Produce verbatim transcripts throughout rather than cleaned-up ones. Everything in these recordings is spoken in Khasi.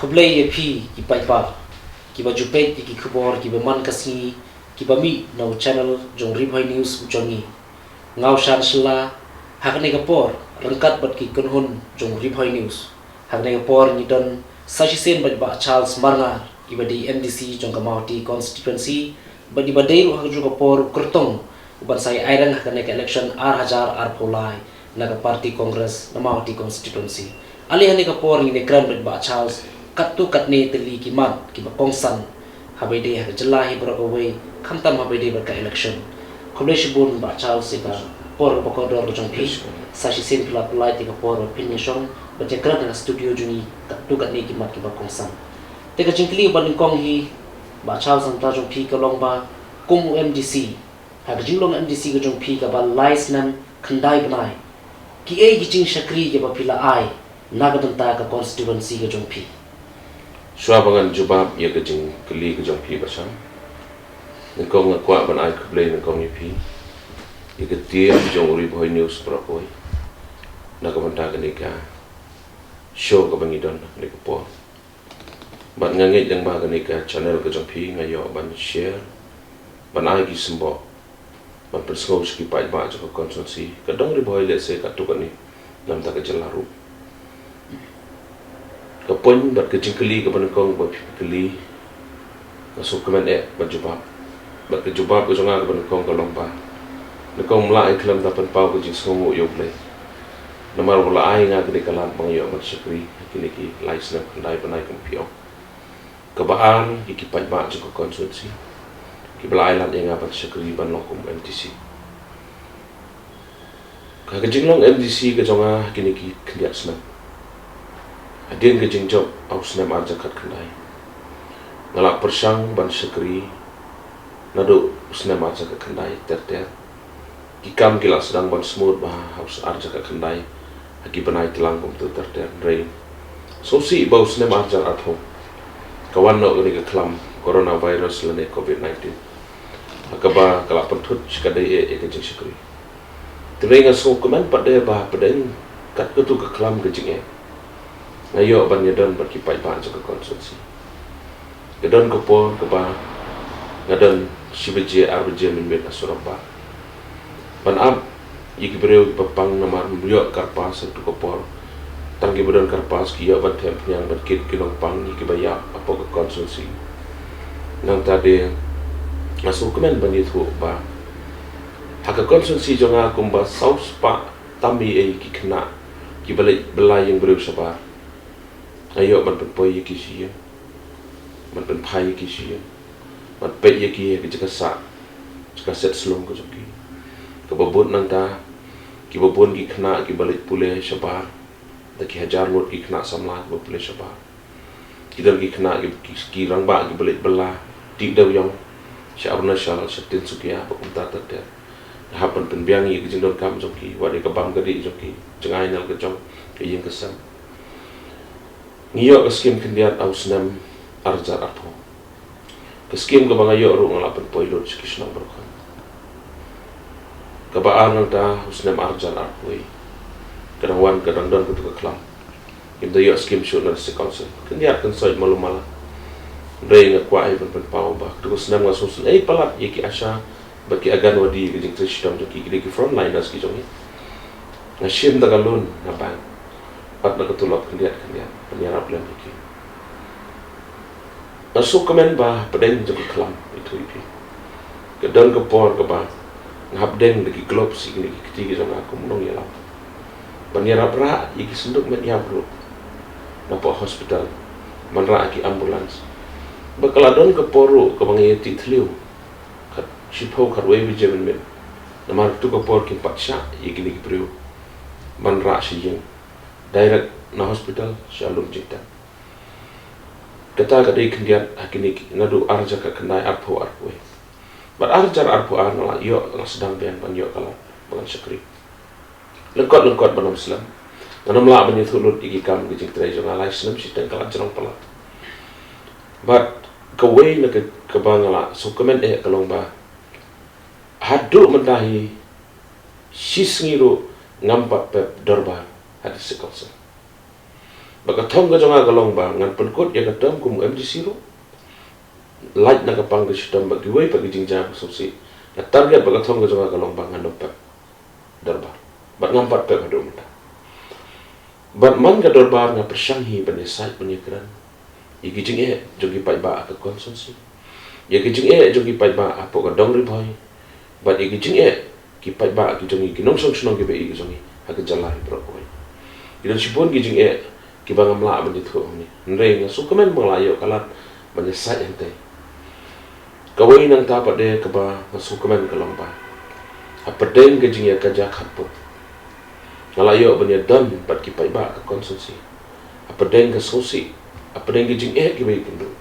Khublei ïa phi ki paidbah kiba ju peit ïa ki khubor kiba man ka sngi kiba mih na u channel jong Ri Bhoi News u jong ngi. Nga u Shan Shylla ha kane ka por ryngkat bad ki kynhun jong Ri Bhoi News. Ha kane ka por ngi don sa shisien bad Bah Charles Marngar iba dei M D C jong ka Mawhati constituency bad iba dei ruh ha kajuh ka por u kyrtong uban sa ïa aireng ha kane ka election ar hajar arphew lai na ka party Congress na Mawhati constituency. Ale ha kane ka por ngin ïakren bad Bah Charles katto katne tylli ki mat kiba kongsan haba ïadei ha ka jylla hi baroh kawei, khamtam haba ïadei bad ka election. Khublei shibun Bah Charles ïa ka por kaba kordor ka jong phi. Sa shisien phi la pynlait ïa ka por ba phin ïashong bad ïakren ha ka studio jong ngi katto katne ki mat kiba kongsan. Te ka jingkylli ba nyngkong hi Bah Charles, nangta jong phi ka long ba kum u M D C, ha ka jinglong M D C ka jong phi kaba lai snem khyndai bnai, kiei ki jingshakri kiba phi la ai na ka bynta ka constituency ka jong phi? Shuwa ba ngan jubab ïa ka jingkylli ka jong phi Bah Shan, nyngkong nga kwah ban ai khublei nyngkong ïa phi, ïa ka team jong u Ri Bhoi News baroh kawei na ka bynta kane ka show kaba ngi don ha kane ka por. Bad nga ngeit lyngba kane ka channel ka jong phi nga ïoh ban share, ban ai ki symbok, ban pynsngew sha ki paidbah jong ka constituency ka dong Ri Bhoi lehse katto katne na bynta ka jylla ruh. Ka point bad ka jingkylli kaba nyngkong ba phi kylli, nga sngewkmen eh ban jubab. Bad ka jubab ka jong nga kaba nyngkong ka long ba nyngkong ym lah ïa khlem da pynpaw ka jingsngewnguh ïa U Blei namar ba u la ai ïa nga kane ka lad ba nga ïoh ban shakri ha kine ki lai snem khyndai bnai kum phi ong. Kaba ar, ïa ki paidbah jong ka constituency kiba la ai lad ïa nga ban shakri ban long kum M D C. Ha ka jinglong M D C ka jong nga ha kine ki khyndiat snem, hadien ka jingjop ha u snem ar hajar khatkhyndai, nga la pyrshang ban shakri naduh u snem ar hajar khatkhyndai ter ter. Ki kam ki la sdang ban smut bha ha u ar hajar khatkhyndai ha ki bnai tlang kumta ter ter, hynrei sngewsih ba u snem ar hajar arphew ka wan noh kane ka khlam coronavirus lane covid nineteen, ha kaba ka la pynthut shikatdei eh ïa ka jingshakri. Te hynrei nga sngewkmen pat de ba hapdeng kat katu ka khlam ka jingeh nga ïoh ban ïadon bad ki paidbah jong ka constituency. Ka don ka por kaba nga don shi baje ar baje mynmiet ha surok bah ban ap ïa ki briew kiba pang namar ym ïoh kyrpang ha katu ka por. Tang kiba don kyrpang ki ïoh ban them phniang ban kit ki nongpang ïa kiba ïap hapoh ka constituency. Nangta de nga sngewkmen ban ïathuh ba ha ka constituency jong nga kumba saw spah tam ei ei ki khynnah kiba leit bylla ïing briew shabar. Nga ïoh ban pynpoi ïa ki sha ïing, ban pynphai ïa ki sha ïing, ban peit ïa ki ha ka jaka sah, jaka set slung ka jong ki. Kaba bud nangta, kiba bun ki khynnah kiba leit pule shabar, da ki hajar ngut ki khynnah samla kiba pule shabar. Ki don ki khynnah ki, ki, ki rangbah kiba leit bylla dih dewïong sha Arunachal, sha Tinsukia bad kumta ter ter. Nga hap ban pynbiang ïa ka jingdonkam jong ki, wat ïa ka bam ka dih jong ki, jngai na la ka jong, ka ïing ka sem. Ngi ïoh ka skim khyndiat ha u snem ar hajar arphew. Ka skim kaba nga ïoh ruh nga la pynpoi lut sha ki shnong baroh. Kaba ar nangta ha u snem ar hajar arphew, ka dang wan, ka dang don katu ka khlam. Ngim da ïoh skim shuh na District Council. Khyndiat khynsoit malu mala. Hynrei nga kwah hi ban pynpaw ba katu ka snem nga sngewsynei palat ïa ki ASHA bad ki Anganwadi, ka jingtrei shitom jong ki, ki dei ki frontliners ki jong ngi. Nga shim da ka loan na bank, pat na ka tulop khyndiat khyndiat ban ïarap lem ïa ki. Nga sngewkmen ba hapdeng jong ka khlam, ïathuh ïa phi, ka don ka por kaba nga hap deng da ki gloves ïa kine ki kti ki jong nga kum u nongïalam ban ïarap rah ïa ki synduk met ïap ruh napoh hospital, ban rah ïa ki ambulance. Ba ka la don ka por ruh kaba nga ïa tih thliew khat shiphew khatwei baje mynmiet. Namar katu ka por kim pat shah ïa kine ki briew ban rah sha ïing, direct na hospital sha lum jingtep. Kata ka dei khyndiat ha kine ki, naduh ar hajar khatkhyndai arphew arphew wei. Bad ar hajar arphew ar nga la ïoh, nga la sdang biang ban ïoh ka lad ba ngan shakri. Lyngkot lyngkot ban ym slem, ngan ym lah ban ïathuh lut ïa ki kam ki jingtrei jong nga, lai snem shiteng ka la jrong palat. Bad kawei na ka, kaba nga la sngewkmen eh ka long ba haduh mynta hi shisngi ruh ngam pat pep dorbar ha District Council. Ba ka thong ka jong nga ka long ba ngan pynkut ïa ka term kum MDC ruh. Lait na ka pang ka shitom ba kiwei pat ki jingjia ba sngewsih. Ka target ba ka thong ka jong nga ka long ba ngan ym pep dorbar. Bad ngam pat pep haduh mynta. Bad man ka dorbar nga pyrshang hi ban ïasaid ban ïakren ïa ki jingeh jong ki paidbah ha ka constituency. Ïa ki jingeh jong ki paidbah hapoh ka dong Ri Bhoi. Bad ïa ki jingeh ki paidbah ki jong ngi, ki nongshong shnong kiba ïeit ki jong ngi ha ka jylla hi baroh kawei. Ki don shibun ki jingeh kiba ngam lah ban ïathuh hangne. Hynrei nga sngewkmen ba nga la ïoh ka lad ban ïasaid hangtei. Kawei nangta pat de kaba nga sngewkmen ka long ba hapdeng ka jingïakajia khatput, nga la ïoh ban ïadon bad ki paidbah ka constituency hapdeng ka sngewsih, hapdeng ki jingeh kiba ïakynduh.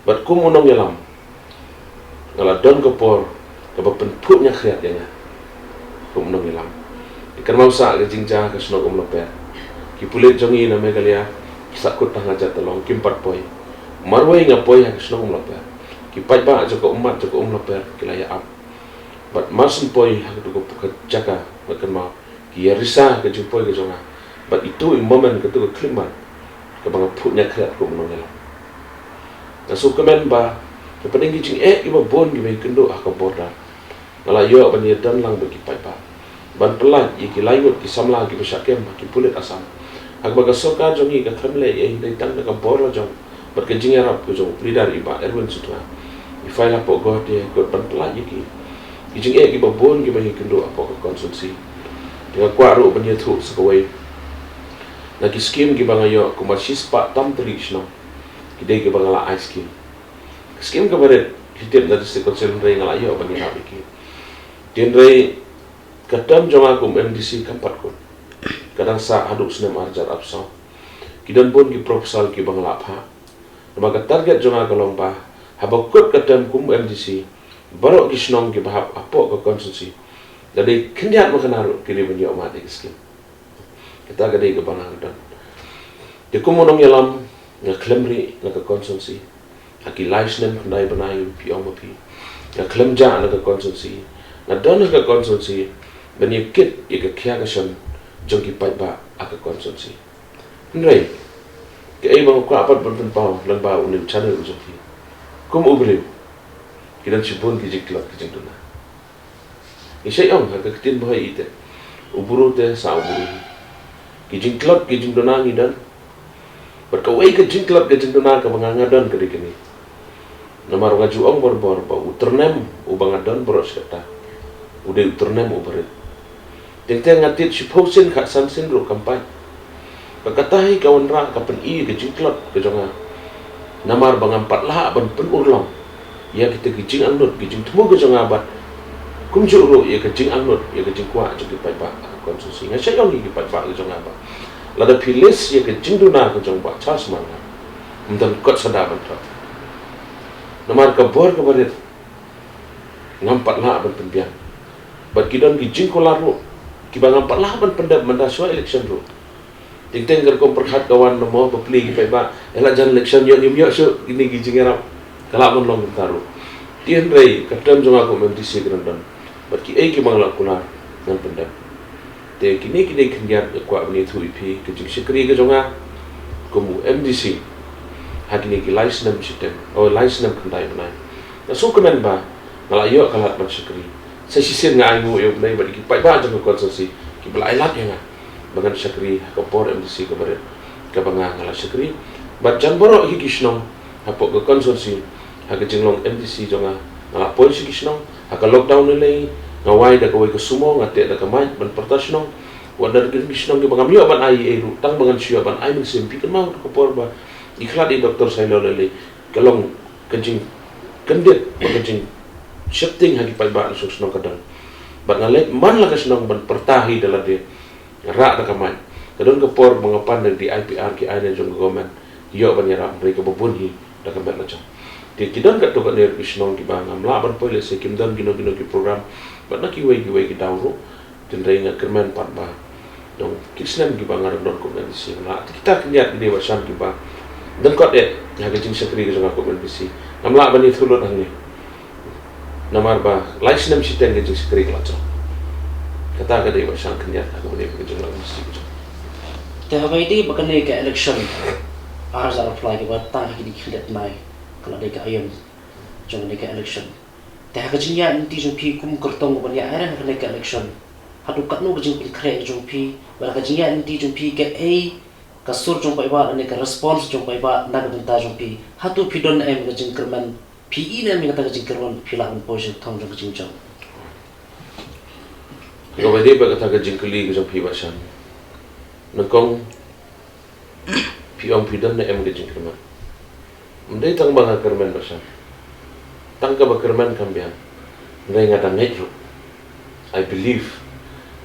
Bad kum u nongïalam, nga la don ka por kaba pynphuh ñiah khriat ïa nga kum u nongïalam. Ïa kynmaw sa ka jingjia ka shnong Umlaper, ki pulit jong ngi na Meghalaya ki sahkut tang hajar tylli, kim pat poi. Marwei nga poi ha ka shnong Umlaper, ki paidbah jong ka ummat jong ka Umlaper ki la ïa ap. Bad mar shen poi ha ka tu ka jaka, nga kynmaw ki ïa risa ka jingpoi ka jong nga. Bad itu i momen, ka tu ka khyllipmat kaba nga phuh ñiah khriat kum u nongïalam. Nga sngewkmen ba hapdeng ki jingeh kiba bun kiba ïakynduh ha ka border, nga la ïoh ban ïadon lang bad ki paidbah ban pyllait ïa ki lai ngut ki samla kiba shah kem ha ki pulit Assam. Ha kaba ka sorkar jong ngi ka khlem leh ei ei, hynrei tang da ka bor la jong bad ka jingïarap ka jong u Leader i Bah Erwin Sutnga, i file hapoh Guwahati High Court ban pyllait ïa ki. Ki jingeh kiba bun kiba ïakynduh hapoh ka constituency. Te nga kwah ruh ban ïathuh sa kawei na ki skim kiba nga ïoh, kumba shispah tam tylli ki shnong ki dei kiba nga la ai skim. Ka skim kaba rit ki tip na District Council, hynrei nga la ïoh ban ïarap ïa ki. Te hynrei ka term jong nga kum MDC kam pat kut. Ka dang sah haduh snem ar hajar arphew saw. Ki don bun ki proposal kiba nga la phah. Namar ka target jong nga ka long ba haba kut ka term kum MDC, baroh ki shnong kiba hap hapoh ka constituency, la dei khyndiat ma khana ruh ki dei ban ïoh mad ïa ka skim. Kata ka dei kaba nga don. Te kum u nongïalam, nga khlem rieh na ka constituency ha ki lai snem khyndai bnai, phi ong ma phi. Nga khlem jah na ka constituency. Nga don ha ka constituency ban ïa kit ïa ka khia ka shon jong ki paidbah ha ka constituency. Hynrei kaei ba nga kwah pat ban pynpaw lyngba une u channel u jong phi, kum u briew, ki don shibun ki jingtlot ki jingduna. Ngi shait ong ha ka ktien Bhoi te, u bru te sah u bru hi. Ki jingtlot ki jingduna ngi don. Bad kawei ka jingtlot ka jingduna kaba nga nga don ka dei kane. Namar nga ju ong borbor ba u tyrnem uba nga don baroh shi katta, u dei u tyrnem uba rit. Teng teng nga tied shiphew sien khatsan sien ruh kam pait. Ba kata hi ka wanrah ka pyni ka jingtlot ka jong nga. Namar ba ngam pat lah ban pynurlong ïa kita ki jingangnud ki jingthmu ka jong nga bad kumjuh ruh ïa ka jingangnud ïa ka jingkwah jong ki paidbah ha ka constituency. Nga shait ong ïa ki paidbah ka jong nga ba lada phi list ïa ka jingduna ka jong Bah Charles Marngar, ym don kot sa da ban thoh. Namar ka bor kaba rit ngam pat lah ban pynbiang. Bad ki don ki jingkular ruh kiba ngam pat lah ban pyndep mynta shuwa election ruh. Teng teng ka rukom pyrkhat ka wan na mo ba plie ki paidbah, ïa la jan election ïoh ngim ïoh shuh, kine ki jingïarap ka lah ban long kumta ruh. Te hynrei ka term jong nga kum MDC ka dang don. Bad kiei kiba nga la kular ngan pyndep. Te kine ki dei khyndiat nga kwah ban ïathuh ïa phi ka jingshakri ka jong nga kum u MDC ha kine ki lai snem shiteng, oh, lai snem khyndai bnai. Nga sngewkmen ba nga la ïoh ka lad ban shakri. Sa shisien nga ainguh ïa U Blei bad ïa ki paidbah jong ka constituency kiba la ai lad ïa nga ba ngan shakri ha ka bor MDC kaba rit kaba nga nga la shakri. Bad jan baroh hi ki shnong hapoh ka constituency, ha ka jinglong MDC jong nga, nga la poi sha ki shnong. Ha ka lockdown lei lei nga wai da kawei ka sumo, nga teh da ka mic ban pyrta shnong. Wat da ki shnong kiba ngam ïoh ban ai ei ei ruh, tang ba ngan shu ïoh ban ai mynsiem. Phi kynmaw ka por ba i khlad i Doctor Sailo lei lei, ka long ka jingkyndit bad ka jingsheptieng ha ki paidbah na shnong shnong ka dang. Bad nga leit man la ka shnong ban pyrta hi da lade, nga rah da ka mic. Ka don ka por ba nga pan da ka DIPR ki ai na jong ka government, ïoh ban ïarap, hynrei kaba bun hi da ka met la jong. Te ki don katto katne ruh ki shnong kiba ngam lah ban poi lehse kim don kino kino ki program, bad na kiwei kiwei ki daw ruh. Te hynrei nga kyrmen pat ba dang ki snem kiba nga dang don kum MDC, nga lah, te kita khyndiat ki dei wat shan kiba dang kot eh ha ka jingshakri ka jong nga kum MDC. Ngam lah ban ïathuh lut hangne. Namar ba lai snem shiteng ka jingshakri ka la jong. Kata ka dei wat shan khyndiat ha kaba dei ka jinglong MDC ka jong. Te haba ïadei bad kane ka election ar hajar arphew lai kaba tang ha kine ki khyndiat bnai ka la dei ka aïom jong kane ka election. Te ha ka jingïaid lynti jong phi kum kyrtong ban ïaid ha kane ka election, hato katno ka jingpynkhreh jong phi, bad ha ka jingïaid lynti jong phi kaei ka sur jong paidbah lane ka response jong paidbah na ka bynta jong phi? Hato phi don ne em ka jingkyrmen, phi i ne em ïa kata ka jingkyrmen, phi lah ban poi sha thong jong ka jingjop? Kaba ïadei bad kata ka jingkylli ka jong phi Bah Shan, nyngkong phi ong phi don ne em ka jingkyrmen. Ym dei tang ba nga kyrmen Bah Shan, tang kaba kyrmen kam biang. Hynrei nga dang ngeit ruh. I believe,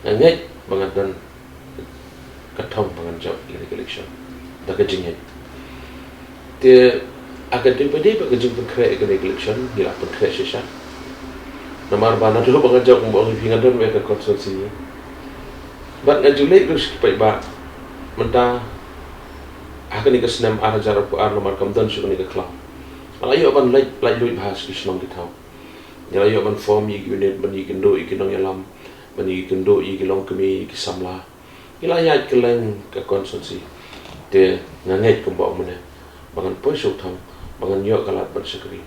nga ngeit ba nga don ka thong ba ngan jop ïa ka election da ka jingngeit. Te ha ka dei ba dei ba ka jingpynkhreh ïa ka election, ngi la pynkhreh shisha. Namar ba naduh ba nga jop, kumba ong ïa phi, nga don wei ka constituency. Bad nga ju leit ruh sha ki paidbah mynta ha kane ka snem ar hajar arphew ar, namar kam don shuh kane ka khlaw. Nga la ïoh ban leit, leit luid bha sha ki shnong ki thaw. Ngi la ïoh ban form ïa ki unit ban ïakynduh ïa ki nongïalam, ban ïakynduh ïa ki longkmie, ïa ki samla. Ngi la ïaid kylleng ka constituency. Te nga ngeit kumba ong mynne ba ngan poi sha u thong, ba ngan ïoh ka lad ban shakri.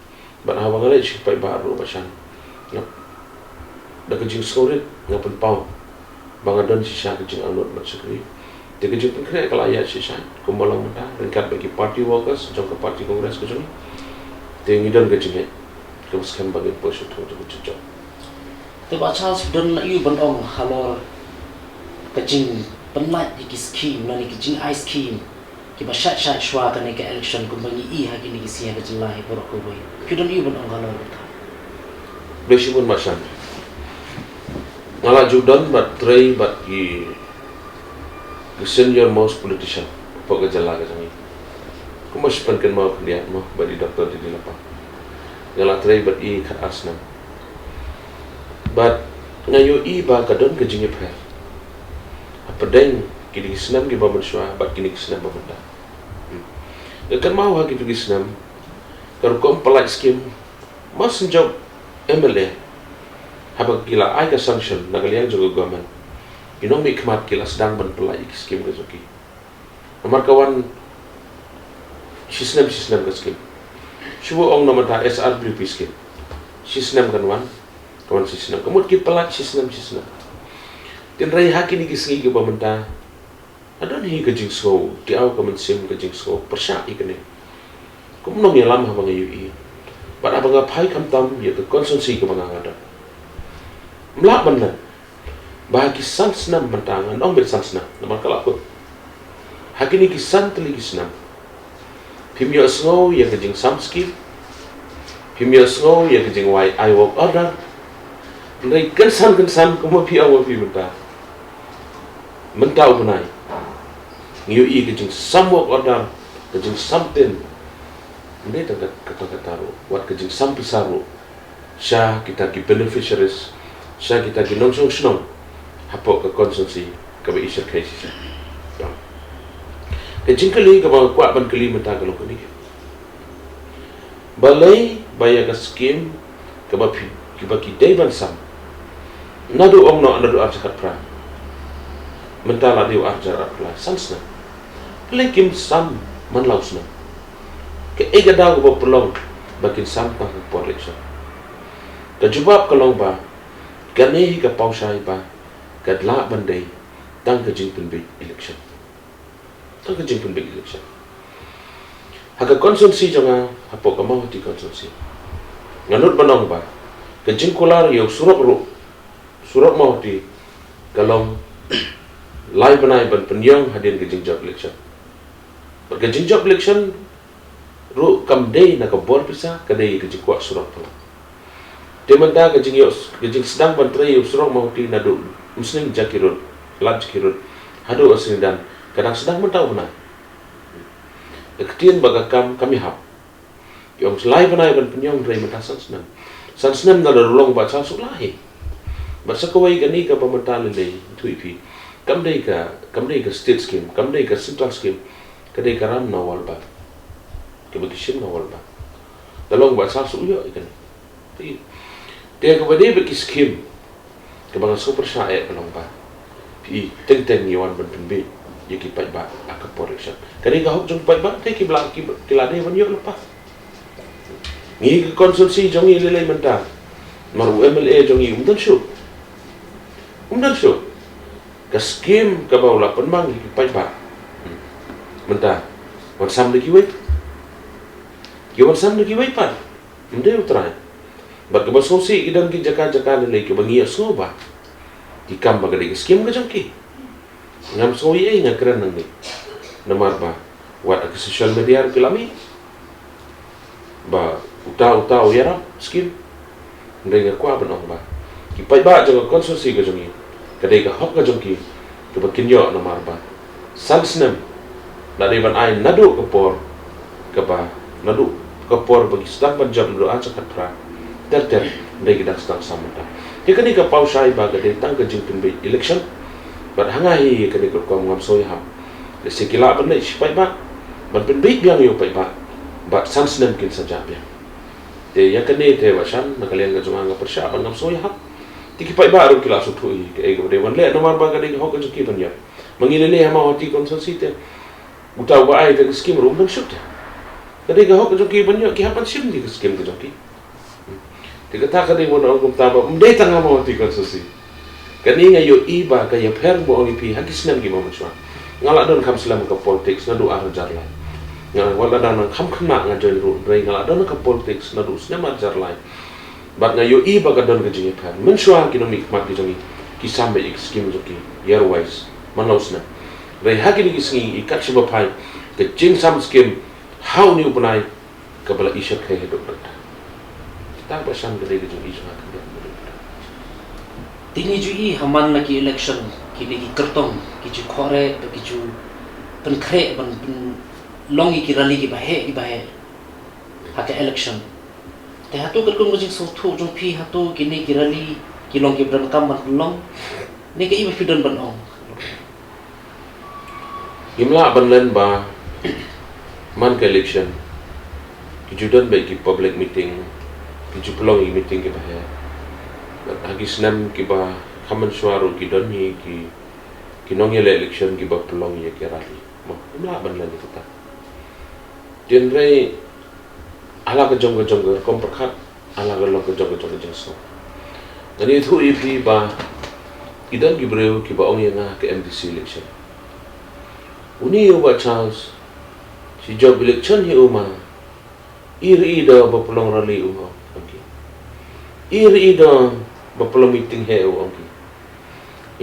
Bad haba nga leit sha ki paidbah ruh Bah Shan, nga, da ka jingsngewrit nga pynpaw ba nga don shisha ka jingangnud ban shakri. Te ka jingpynkhreh ka la ïaid shisha kumba long mynta ryngkat bad ki party workers jong ka party Congress ka jong ngi. Te ngi don ka jingngeit kaba skhem ba ngin poi sha u thong jong ka jingjop. Te Bah Charles, don na ïu ban ong halor ka jingpynlait ïa ki skim lane ki jingai skim kiba shait shait shuwa kane ka election kumba ngi i ha kine ki sngi ha ka jylla hi baroh kawei? Phi don ïu ban ong halor kata? Khublei shibun Bah Shan. Nga la ju don bad trei bad ki, ki senior most politician hapoh ka jylla ka jong ngi. Kumba shu pynkynmaw khyndiat mo bad i Doctor D D Lapang, nga la trei bad i khat ar snem. Bad nga ïohi ba ka don ka jingïapher hapdeng kine ki snem kiba mynshuwa bad kine ki snem ba mynta. Hmm. Nga kynmaw ha kine ki snem ka rukom pynlait skim, ma shu jop M L A, haba ki la ai ka sanction na ka liang jong ka government, ki nongmihkhmat ki la sdang ban pynlait ïa ki skim ka jong ki. Namar ka wan shisnem shisnem ka skim. Shu ong na mynta S R W P skim, shisnem kan wan, ka wan shisnem. Ka mut ki pynlait shisnem shisnem. Hynrei ha kine ki sngi kiba mynta, nga don hi ka jingsngew, ki ong ka mynsiem ka jingsngew pyrshah ïa kane. Kum u nongïalam haba nga ïohi bad haba nga phai khamtam ïa ka constituency kaba nga don, ym lah ban len ba ha ki san snem mynta, ngan ong beit san snem namar ka la kut, ha kine ki san tylli ki snem phim ïohsngew ïa ka jingsam skim, phim ïohsngew ïa ka jingwai ai work order. Hynrei kynsan kynsan kumba phi ong ma phi mynta, mynta u bnai ngi ïohi ka jingsam work order, ka jingsam tin. Ym dei tang kata, kata ruh, wat ka jingsam pisa ruh sha kita ki beneficiaries, sha kita ki nongshong shnong hapoh ka constituency kaba i shyrkhei shisha. Ka jingkylli kaba nga kwah ban kylli mynta ka long kane: balei ba ïa ka skim kaba phi, kiba ki dei ban sam naduh, ong noh naduh ar hajar khatphra, mynta la dei u ar hajar arphew lai, san snem, balei kim sam man la u snem? Kaei ka daw kaba pynlong ba kin sam tang ha ka por election? Ka jubab ka long ba kane hi ka paw shai ba ka lah ban dei tang ka jingpynbiej election. Tang ka jingpynbiej election. Ha ka constituency jong nga, hapoh ka Mawhati constituency, nga nud ban ong ba ka jingkular ïa u surok ruh, surok Mawhati, ka long lai bnai ban pynïong hadien ka jingjop election. Bad ka jingjop election ruh kam dei na ka bor pisa, ka dei ka jingkwah surok palat. Te mynta ka jingïoh, ka jingsdang ban trei ïa u surok Mawhati naduh Umsning Jakhir Road, Lad Jakhir Road, haduh Singdang, ka dang sdang mynta u bnai. Ka ktien bad ka kam kam ïahap. Ki ong lai bnai ban pynïong, hynrei mynta san snem. San snem na la long ba sah suk lai. Bad sa kawei kane kaba mynta lei lei, ïathuh ïa phi, kam dei ka, kam dei ka state scheme, kam dei ka central scheme, ka dei ka ram na World Bank, kaba ki shim na World Bank. La long ba sah suk ïoh ïa kane. Te, te kaba dei bad ki skim kaba nga sngewpyrshah eh ka long ba phi i teng teng ngi wan ban pynbiej. ïa ki paidbah ha ka por election. Ka dei ka hok jong ki paidbah, te ki ba la, ki, ki la dei ban ïoh lypa. Ngi ka constituency jong ngi lei lei mynta, namar u M L A jong ngi um don shuh. Um don shuh. Ka skim kaba u la pynmang ïa ki paidbah mynta, wan sam da kiwei. Ki wan sam da kiwei pat. Ym dei u trai. Bad kaba sngewsih, ki don ki jaka jaka lei lei kiba ngi ïohsngew ba ki kam ba ka dei ka skim ka jong ki. Ngam sngew ei ei, nga kren nangne. Namar ba wat ha ka social media ruh ki la mih ba uta uta u ïarap skim. Hynrei nga kwah ban ong ba ki paidbah jong ka constituency ka jong ngi, ka dei ka hok ka jong ki kaba kin ïoh, namar ba san snem la dei ban ai naduh ka por kaba, naduh ka por ba ki sdang ban jop, naduh ar hajar khatphra ter ter, hynrei ki dang sdang sam mynta. Te kane ka paw shai ba ka dei tang ka jingpynbeit election. Bad ha nga hi, kane ka rukom ngam sngew ïahap. Lehse ki lah ban leit sha paidbah ban pynbeit biang ïa u paidbah, bad san snem kin sa jah biang. Te ïa kane te, Bah Shan, na ka liang ka jong nga, nga pyrshah bad ngam sngew ïahap. Te ki paidbah ruh ki la sngewthuh hi kaei kaba dei ban leh, namar ba ka dei ka hok ka jong ki ban ïoh. Ma ngi lei lei ha Mawhati constituency te, uta uba ai ïa ka skim ruh um don shuh te. Ka dei ka hok ka jong ki ban ïoh, ki hap ban shim ïa ka skim ka jong ki. Te kata ka dei ban ong kumta ba ym dei tang ha Mawhati constituency. Kane nga ïohi ba ka ïapher, ba ong ïa phi, ha ki snem kiba mynshuwa. Nga la don kham slem ha ka politics naduh ar hajar lai. Nga, wat la dang kham khynnah nga join ruh, hynrei nga la don ha ka politics naduh snem ar hajar lai. Bad nga ïohi ba ka don ka jingïapher. Mynshuwa ki nongmihkhmat ki jong ngi ki sam beit ïa ki skim jong ki year wise, man la u snem. Hynrei ha kine ki sngi, kat shaba phai ka jingsam skim ha une u bnai, kaba la i shyrkhei haduh katta. Tang, Bah Shan, ka dei ka jong i jong nga, ka dei ka jong i. Te ngi ju i ha man la ki election, kine ki kyrtong ki ju khohrieh bad ki ju pynkhreh ban pynlong ïa ki rally kiba heh kiba heh ha ka election. Te hato katkum ka jingsngewthuh jong phi, hato kine ki rally ki long kiba donkam ban pynlong, ne kaei ba phi don ban ong? Ngim lah ban len ba man ka election ki ju don beit ki public meeting, ki ju pynlong ïa ki meeting kiba heh. Bad ha ki snem kiba kham mynshuwa ruh ki don hi ki, ki nongïaleh election kiba pynlong ïa ki rally. Mo, ngim lah ban len ïa kata. Hynrei ha la ka jong ka jong ka rukom pyrkhat, ha la ka long ka jong ka jong ka jingsngew, ngan ïathuh ïa phi ba ki don ki briew kiba ong ïa nga ha ka M D C election, "Une u Bah Charles, shi jop election hi u ma, i ri i da ba pynlong rally u," ong ki. "I ri i da ba pynlong meeting heh u," ong ki.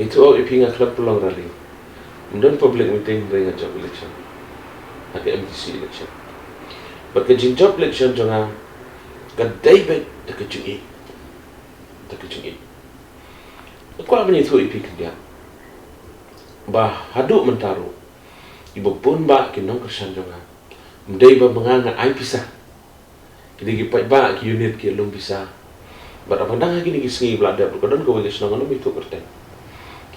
Ïathuh ïa phi, nga khlem pynlong rally. Ym don public meeting hynrei nga jop election ha ka M D C election. Bad ka jingjop election jong nga ka dei beit da ka jingïeit. Da ka jingïeit. Nga kwah ban ïathuh ïa phi khyndiat ba haduh mynta ruh, kiba bun bah ki nongkyrshan jong nga, ym dei ba ma nga nga ai pisa. Kine ki paidbah, ki unit ki lum pisa. Bad haba dang ha kine ki sngi ba la dep ruh, ka don kawei ka shnong, ngam ïathuh kyrteng,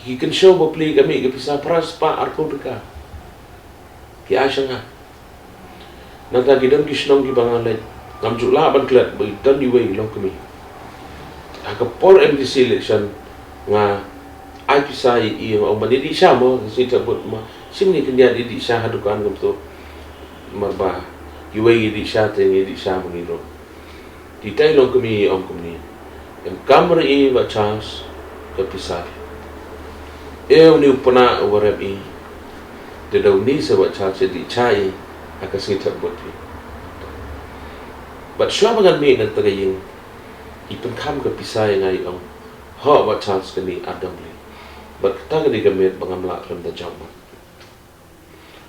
ki kynshew bapli ka mih ka pisa phra spah arphew tyngka, ki ai sha nga. Nangta ki don ki shnong kiba nga leit, ngam ju lah ban klet ba ki don iwei i longkmie. Ha ka por M D C election nga ai pisa ïa i, nga ong ban ïadih sha mo, ka sngi thep vote mo. Shim ngi khyndiat ïadih sha ha dukan kumto. Namar ba iwei ïadih sha te ngi ïadih sha ma ngi ruh. Te ita i longkmie i ong kumne, "Em kam ri i Bah Charles ka pisa. E uni u pynah uba rep i. Te da uni sa Bah Charles, ïadih sha i ha ka sngi thep vote phi." Bad shuwa ba ngan mih na kata ka ïing, i pynkham ka pisa ïa nga, i ong, "Hooid Bah Charles, kane ar dong lei." Bad kata ka dei ka miet ba ngam lah khlem da jop mo.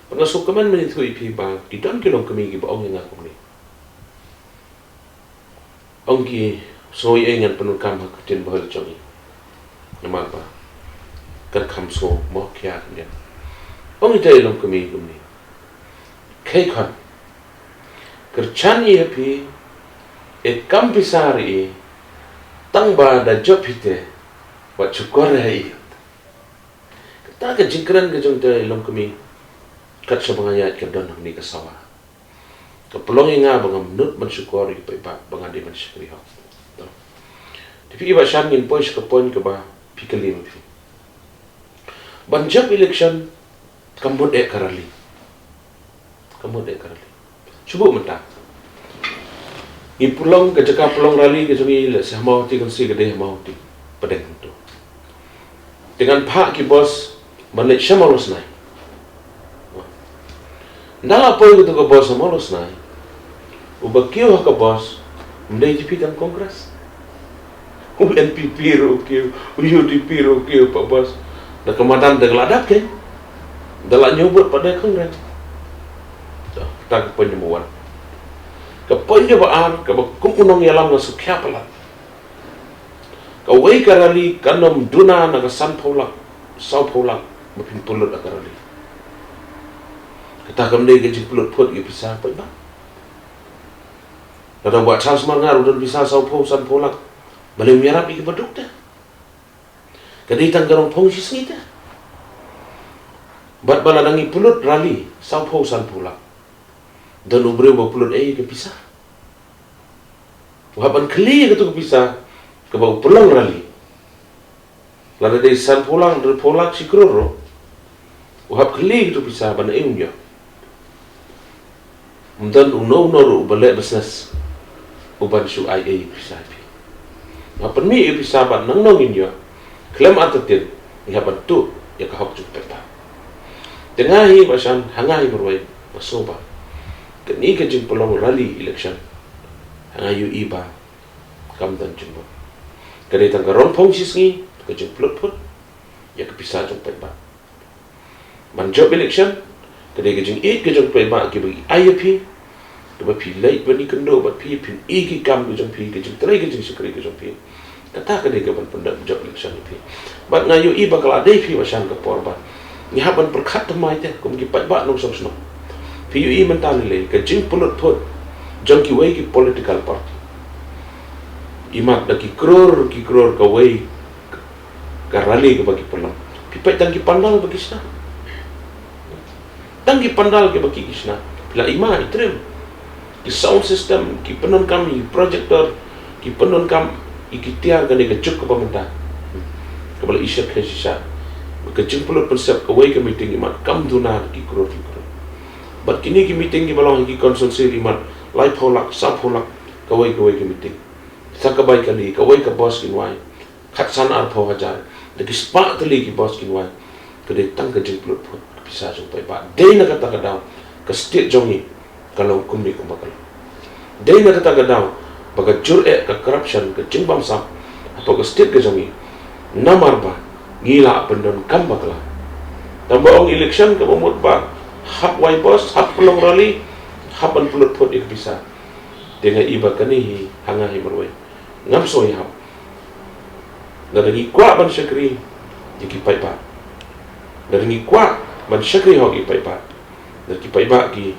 Bad nga sngewkmen ban ïathuh ïa phi ba ki don ki longkmie kiba ong ïa nga kumne. Ong ki, "Sngew ei ei ngan pyndonkam ha ka ktien Bhoi la jong i." Namar ba kan kham sngew mo khia khyndiat. Ong ita i longkmie kumne, "Kheikhon, kyrchan i ha phi, e kam pisa ri i, tang ba da jop phi te, wat shukor ha i." Kata ka jingkren ka jong ita i longkmie, kat shaba nga ïaid ka don hangne ka sawa, ka pynlong ïa nga ba ngam nud ban shukor ïa ki paidbah ba nga dei ban shakri hok. To. Te phi i Bah Shan, ngin poi sha ka point kaba phi kylli ma phi. Ban jop election Ka mut eh ka rally. Ka mut eh ka rally. Shu buh mynta. Ngi pynlong ka jaka pynlong rally ka jong ngi lehse ha Mawhati, kan sa ka dei ha Mawhati. Pdeng hangto. Te ngan phah ki bos ban leit sha Mawlasnai. Ynda la poi kato ka bos sha Mawlasnai, uba kiew ha ka bos ym dei jong phi tang Congress. U N P P ruh u kiew, u U D P ruh u kiew ha ka bos. Da ka madan da ka la dap kein. Da la ñiew vote pat da Congress. To, kata ka point number one. Ka point number ar, kaba kum u nongïalam nga sngewkhia palat. Kawei ka rally kan ym duna na ka sanphew lak, sawphew lak ba phin pynlut ha ka rally. Kata kam dei ka jingpynlut phut ïa ka pisa paidbah. Lada u Bah Charles Marngar u don pisa sawphew, sanphew lak, balei um ïarap ïa kiba duk te? Ka dei tang ka rong phong shisngi te. Bad ba lada ngi pynlut rally sawphew, sanphew lak, don u briew ba pynlut ei ïa ka pisa? U hap ban khlieh ïa kato ka pisa kaba u pynlong rally. Lada dei sanphew lak, hynriewphew lak, shi klur ruh, u hap khlieh ïa kato ka pisa ban ei um ïoh. Ym don uno uno ruh uba leh business u ban shu ai ei pisa ïa phi. Nga pynmih ïa pisa bad nangno ngin ïoh. Khlem artatien ngi hap ban tuh ïa ka hok jong u paidbah. Te nga hi Bah Shan, ha nga hi marwei, nga sngew ba kane ka jingpynlong rally election, ha nga ïohi ba kam don jingmut. Ka dei tang ka rong phong shisngi, ka jingpynlut phut ïa ka pisa jong u paidbah. Ban jop election, ka dei ka jingïeit ka jong u paidbah kiba ki ai ïa phi, kaba phi leit ban ïakynduh bad phi, phin ïoh ki kam ka jong phi, ka jingtrei ka jingshakri ka jong phi. Kata ka dei kaban pyndep jop election ïa phi. Bad nga ïohi ba ka la dei phi Bah Shan ka por ba ngi hap ban pyrkhat thymmai te kum ki paidbah nongshong shnong. Phi ïohi mynta lei lei ka jingpynlut phut jong kiwei ki political party. Imat da ki klur ki klur kawei ka rally kaba ki pynlong. Phi peit tang ki pandal ba ki shna. Tang ki pandal kiba ki, ki shna. Phi la ïma i trim. Ki sound system, ki pyndonkam i projector, ki pyndonkam i ki tiar, kane ka juk kaba mynta. Kaba la i shyrkhei shisha. Ka jingpynlut pynsep kawei ka meeting imat kam duna ki klur ki klur. Bad kine ki meeting kiba long ha ki constituency imat laiphew lak, sawphew lak, kawei kawei ka meeting. Sa ka bai kali, kawei ka bos kin wai. Khatsan arphew hajar, da ki spah tylli ki bos kin wai. Ka dei tang ka jingpynlut phut ka pisa jong u paidbah. Dei na kata ka daw ka state jong ngi ka long kumne kumba ka long. Dei na kata ka daw ba ka jur eh, ka corruption, ka jingbamsap hapoh ka state ka jong ngi. Namar ba ngi la pyndonkam bakla. Tang ba ong election kaba mut ba hap wai bos, hap pynlong rally, hap ban pynlut phut ïa ka pisa. Te nga i ba kane hi ha nga hi marwei. Ngam sngewhap. Lada ngi kwah ban shakri ïa ki paidbah, lada ngi kwah ban shakri hok ïa ki paidbah, lada ki paidbah ki,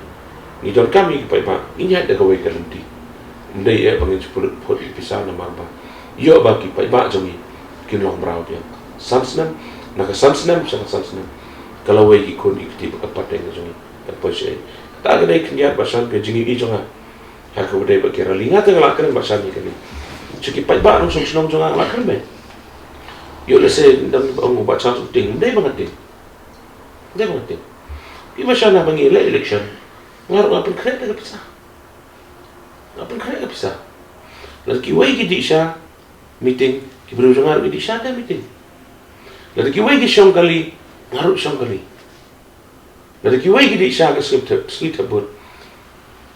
ngi donkam ïa ki paidbah, ngin ïaid da kawei ka lynti. Ym dei eh ba ngin shu pynlut phut ïa ki pisa namar ba ïoh ba ki paidbah jong ngi kin long mraw biang. San snem, na ka san snem sha ka san snem, ka lawei ki khun ki kti ba ka pateng ka jong ngi kan poi shaei. Kata ka dei khyndiat Bah Shan ka jingïohi jong nga. Ha kaba dei bad ki rally, nga te nga la kren Bah Shan ïa kane. Sha ki paidbah nongshong shnong jong nga, nga la kren beit. Ïoh lehse dang ba ong u Bah Charles u tieng, ym dei ba nga tieng. Ym dei ba nga tieng. Phi Bah Shan, haba ngi leh election, nga ruh nga pynkhreh da ka pisa. Nga pynkhreh da ka pisa. Lada kiwei ki dih sha meeting, ki briew jong nga ruh ki dih sha ka meeting. Lada kiwei ki shong kali, nga ruh shong kali. Lada kiwei ki dih sha ka sngi thep, sngi thep vote,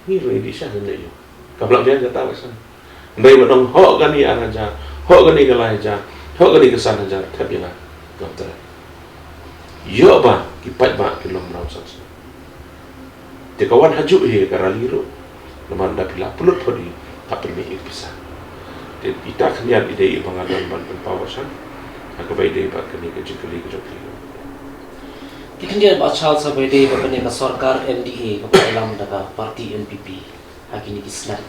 ngi ruh ngi dih sha, ngi leh ïa. Kam lah biang kata Bah Shan. Ym dei ban ong hok kane ar hajar, hok kane ka lai hajar, hok kane ka san hajar, thep ïa nga. Ngam trai. Ïoh ba ki paidbah kin long mraw san snem. Te ka wan hajuh hi ka rally ruh. Namar da phi la pynlut phot hi, hap pynmih ïa ka pisa. Te ita khyndiat i dei iba nga don ban pynpaw Bah Shan. Ha kaba i dei bad kane ka jingkylli ka jong phi. Te khyndiat Bah Charles, ha kaba i dei bad kane ka sorkar M D A kaba ïalam da ka party N P P ha kine ki snem.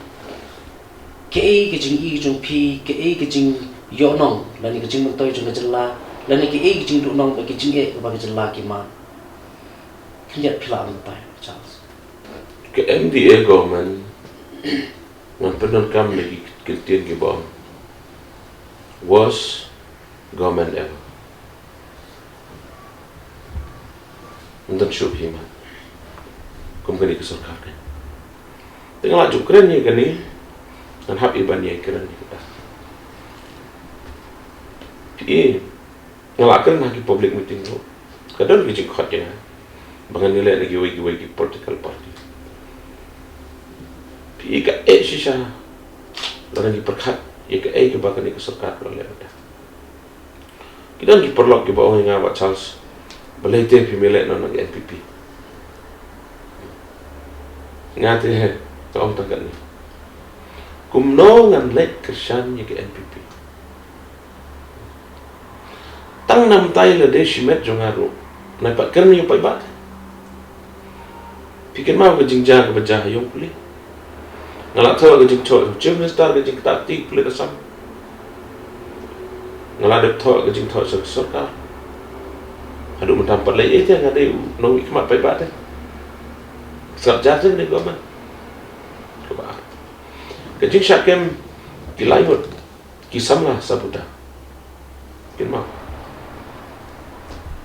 Kaei ka jingïohi ka jong phi, kaei ka jingïohnong lane ka jingmyntoi jong ka jylla, lane kaei ka jingduhnong bad ka jingeh kaba ka jylla ki mad? Khyndiat phi lah ban batai Charles. Ka M D A government, ngan pyndonkam ïa ki kyntien kiba ong, worst government ever. Ym don shuh phi mat. Kum kane ka sorkar ka. Te nga la ju kren ïa kane, ngan hap ïa ban ïa kren ïa kata. Phi, nga la kren ha ki public meeting ruh. Ka don ki jingkhot ïa nga ba ngan ïaleh na kiwei kiwei ki political party. Phi, ka eh shisha lada ngi pyrkhat ïa kaei kaba kane ka sorkar ka la leh mynta. Ki don ki paralok kiba ong ïa nga, Bah Charles, balei te phim ïaleh noh na ka N P P? Nga te nga ong tang katne. Kumno ngan leit kyrshan ïa ka N P P? Tang namar ïa lade shimet jong nga ruh, nai pat kren ïa u paidbah te. Phi kynmaw ka jingjia kaba jia ha ïong pule. Nga la thoh ka jingthoh Chief Minister, ka jingktah kti pulit Assam. Nga la dep thoh ka jingthoh sha ka sorkar. Haduh mynta ym pat leh ei te, nga dei u nongmihkhmat paidbah te. Sngap jar te kane ka government. Kaba ar, ka jingshah kem ki lai ngut ki samla sabuta. Kynmaw,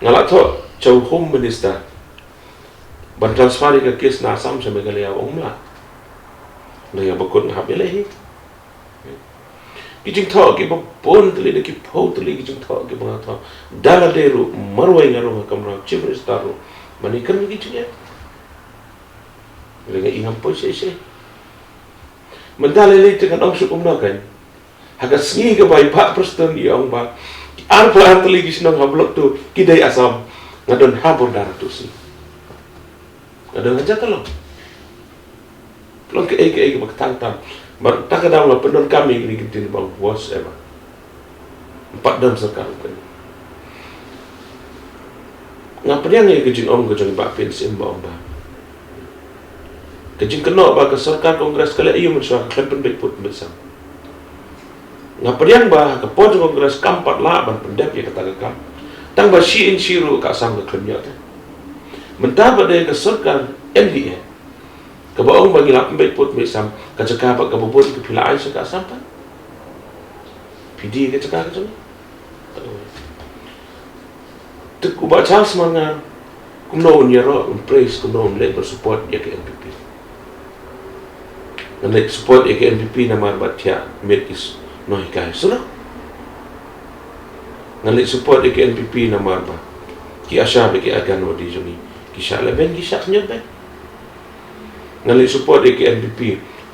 nga la thoh sha u Home Minister ban transfer ïa ka case na Assam sha Meghalaya, u ong mla. Nga ïa ba kut nga hap ïaleh hi. Ki jingthoh kiba bun tylli, da ki phew tylli ki jingthoh kiba nga thoh. Da lade ruh marwei nga rung ha kamra u Chief Minister ruh ban ïakren ïa ki jingeh. Lei nga i ngam poi shisha. Mynta lei lei te ngan ong shuh kumno kan. Ha ka sngi kaba i Bah Prestone i ong ba ki arphew ar tylli ki shnong ha Block Two ki dei Assam, nga don ha border ha tu sngi. Nga don ha Jatalong. Long kaei kaei kaba ktang tam. Bad ta ka daw nga pyndonkam ïa kine ki ktien ba ong whatever. Ym pat don sorkar kum kane. Nga pdiang ïa ka jingong ka jong i Bah P N Syiem ba ong ba ka jingkynnoh ba ka sorkar Congress ka leh aïu mynshuwa ka khlem pynbeit pud beit sam. Nga pdiang ba ha ka por jong Congress kam pat lah ban pyndep ïa kata ka kam. Tang ba shi inshi ruh ka Assam ka khlem ïoh te. Mynta ba dei ka sorkar M D A kaba ong ba ngi lah pynbeit pud beit sam, ka jaka bad kaba bun ka phi la ai sha ka Assam pat. Phi die ka jaka ka jong ngi. Te u Bah Charles Marngar, kumno un ïaroh, un praise, kumno un leit ban support ïa ka N P P? Ngan leit support ïa ka N P P namar ba thiah miet ki nonghikai surok. Ngan leit support ïa ka N P P namar ba ki ASHA bad ki Anganwadi jong ngi ki shah lehbeiñ, ki shah khynñiuh beiñ. Ngan leit support ïa ka N P P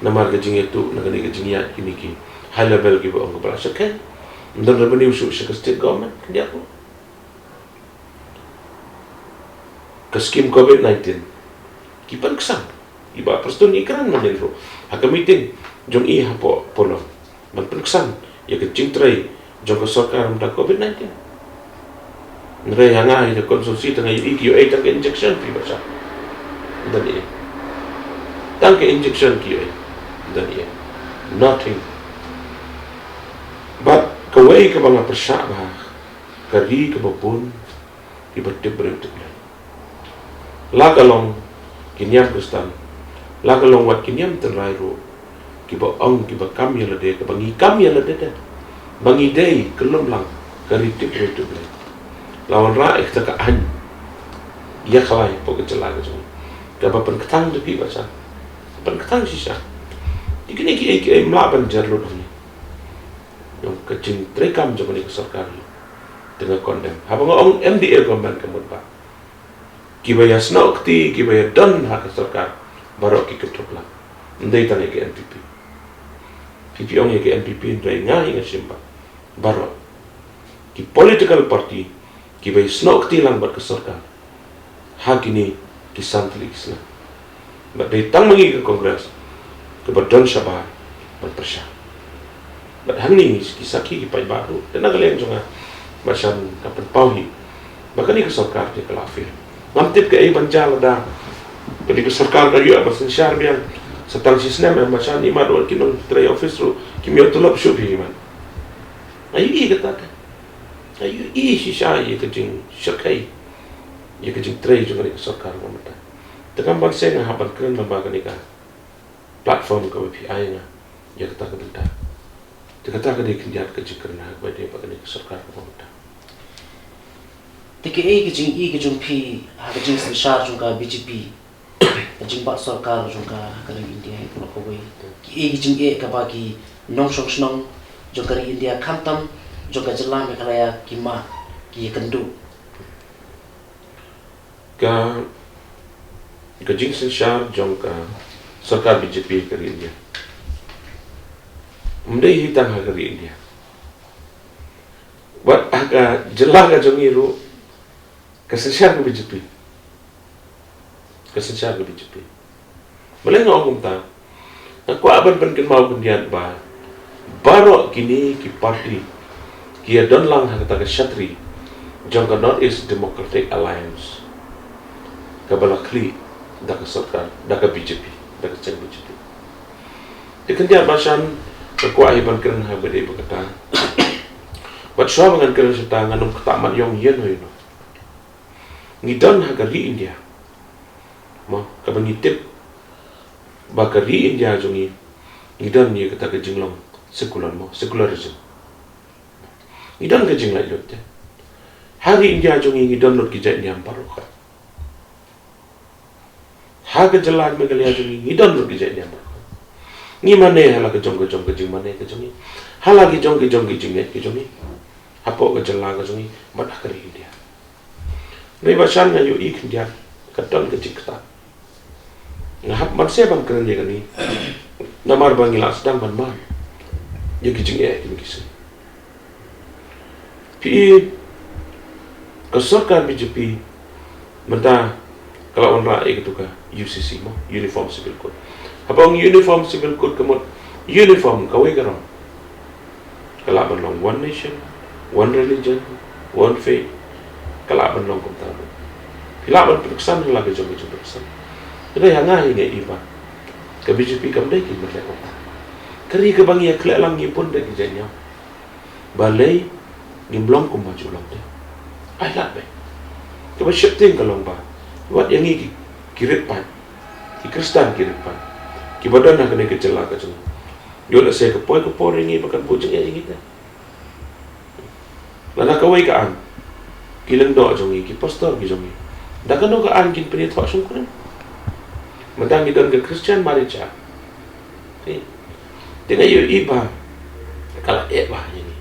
namar ka jingïathuh na kane ka jingïaid kine ki high level kiba ong ba la shyrkhei. Ym don revenue shuh sha ka state government, khyndiat ruh. Ka skim covid nineteen ki pynksan. I Bah Prestone i kren mynnin ruh ha ka meeting jong i hapoh Polo ban pynksan ïa ka jingtrei jong ka sorkar mynta covid nineteen. Hynrei ha nga, ha ka constituency, tang ïa i ki ïoh ei tang ka injection, phi ba sha. Tang ïa i, tang ka injection ki ïoh ei. Tang ïa i, nothing. Bad kawei kaba nga pyrshah ba ka ri kaba bun kiba tip briew tip Blei. La ka long ki niam Khristan, la ka long wat ki niam tynrai ruh, kiba ong, kiba kam ïa lade, kaba ngi kam ïa lade te ba ngi dei ka lumlang ka ri tip briew tip Blei. La wanrah ïa kata ka aiñ ïa khlaiñ hapoh ka jylla ka jong ngi, kaba pynkthang da phi ba sha, pynkthang shisha. Te kine kiei kiei ym lah ban jer lut hangne. Ïa ka jingtreikam jong kane ka sorkar te nga condemn. Haba nga ong M D A government ka mut ba kiba ïasnoh kti, kiba ïadon ha ka sorkar, baroh ki kynthup lang. Ym dei tang ïa ka N P P. Phi, phi ong ïa ka N P P, hynrei nga hi nga shim ba baroh ki political party kiba ïasnoh kti lang bad ka sorkar ha kine ki san tylli ki snem. Bad dei tang ma ngi ka Congress kaba don shabar ban pyrshah. Bad hangne ki sakhi ki paidbah ruh, te na ka liang jong nga, Bah Shan, nga pynpaw hi ba kane ka sorkar te ka la fail. Ngam tip kaei ban jia lada kane ka sorkar ka ïoh ban synshar biang. Sa tang shi snem em, Bah Shan, imat wat ki nongtrei office ruh kim ïoh tulop shuh, phi imat. Nga ïohi kata te. Nga ïohi shisha ïa ka jingshyrkhei ïa ka jingtrei jong kane ka sorkar ba mynta. Te kam ban seng nga hap ban kren lyngba kane ka platform kaba phi ai nga ïa kata ka bynta. Te kata ka dei khyndiat ka jingkren ha kaba ïadei bad kane ka sorkar kaba mynta. Te kaei ka jingïohi ka jong phi ha ka jingsynshar jong ka B J P, ka jingbat sorkar jong ka ha ka ri India, ïa ka lok kawei, kaei ka jingeh kaba ki nongshong shnong jong ka ri India, khamtam jong ka jylla Meghalaya, ki mad, ki ïakynduh? Ka, ka jingsynshar jong ka sorkar B J P ha ka ri India, ym dei hi tang ha ka ri India. Wat ha ka jylla ka jong ngi ruh, ka synshar ka B J P. Ka synshar ka B J P. Balei nga ong kumta? Nga kwah ban pynkynmaw khyndiat ba baroh kine ki party ki ïa don lang ha kata ka shatri jong ka North East Democratic Alliance, kaba la khlieh da ka sorkar, da ka B J P, da ka seng B J P. Te khyndiat ba shan, nga kwah hi ban kren ha ba dei ba kata. Bad shuwa ba ngan kren shata, ngan ym ktah mat ïong ïen hoi noh. Ngi don ha ka ri India, mo, kaba ngi tip ba ka ri India jong ngi, ngi don ïa kata ka jinglong secular, mo, secularism. Ngi don ka jinglaitluid te. Ha ri India jong ngi, ngi don lut ki jait niam baroh. Ha ka jylla Meghalaya jong ngi, ngi don lut ki jait niam baroh. Ngi mane ha la ka jong ka jong ka jingmane ka jong ngi, ha la ki jong ki jong ki jingngeit ka jong ngi, hapoh ka jylla ka jong ngi, bad ha ka ri India. Dei ba shan, nga ïohi khyndiat ka don ka jingktah. Nga hap ban sdang ban kren ïa kane, namar ba ngi la sdang ban mad ïa ki jingeh kine ki sngi. Phi i, ka sorkar B J P mynta ka la wanrah ïa katu ka U C C, mo, Uniform Civil Code. Haba ong Uniform Civil Code, ka mut uniform kawei ka rong. Ka lah ban long one nation, one religion, one faith. Ka lah ban long kumta ruh. Phi lah ban pynksan ha la ka jong ka jingpynksan. Hynrei ha nga hi nga i ba ka B J P kam dei ki ban leh kumta. Ka ri kaba ngi ïa khleh lang, ngi bun da ki jait niam. Balei ngim long kumba ju long te? Ai lad beit. Kaba sheptieng ka long ba wat ïa ngi ki, ki rit paid, ki Khristan ki rit paid, kiba don ha kane ka jylla ka jong ngi, ïoh lehse ka poi ka por ïa ngi ba kan buh jingeh ïa ngi te. Lada kawei ka aiñ, ki lyngdoh jong ngi, ki pastor ki jong ngi, da kano ka aiñ kin pynïathoh shongkurim? Mynta ngi don ka Christian Marriage Act. Te, te nga ïohi ba ka la eh bha ïa ngi.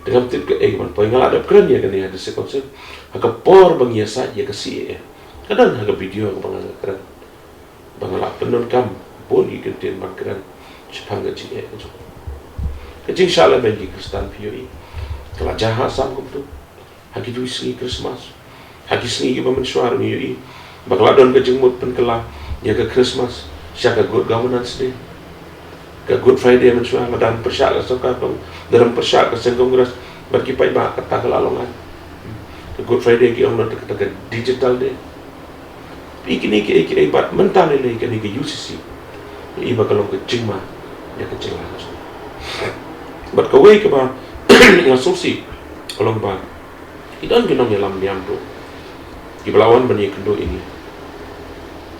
Te ngam tip kaei kaban poi. Nga la dep kren ïa kane ha District Council ha ka por ba ngi ïasaid ïa ka C A A. Ka don ha ka video kaba nga kren ba nga la pyndonkam bun ki kyntien ban kren shaphang ka jingeh ka jong, ka jingshah lehbeiñ ki Khristan, phi ïohi. Ka la jia ha Assam kumtu ha kitu ki sngi Christmas. Ha ki sngi kiba mynshuwa ruh ngi ïohi ba ka la don ka jingmut pynkylla ïa ka Christmas sha ka Good Governance Day. Ka Good Friday mynshuwa, lada ym pyrshah ka sorkar, lada ym pyrshah ka seng Congress bad ki paidbah, kata ka la long aiñ. Ka Good Friday ki ong noh kata ka digital day. Phi, kine kiei kiei bad mynta lei lei kane ka U C C, i ba ka long ka jingma ïa ka jylla ka jong ngi. Bad kawei kaba nga sngewsih ka long ba ki don ki nongïalam niam ruh kiba la wan ban ïakynduh ïa ngi.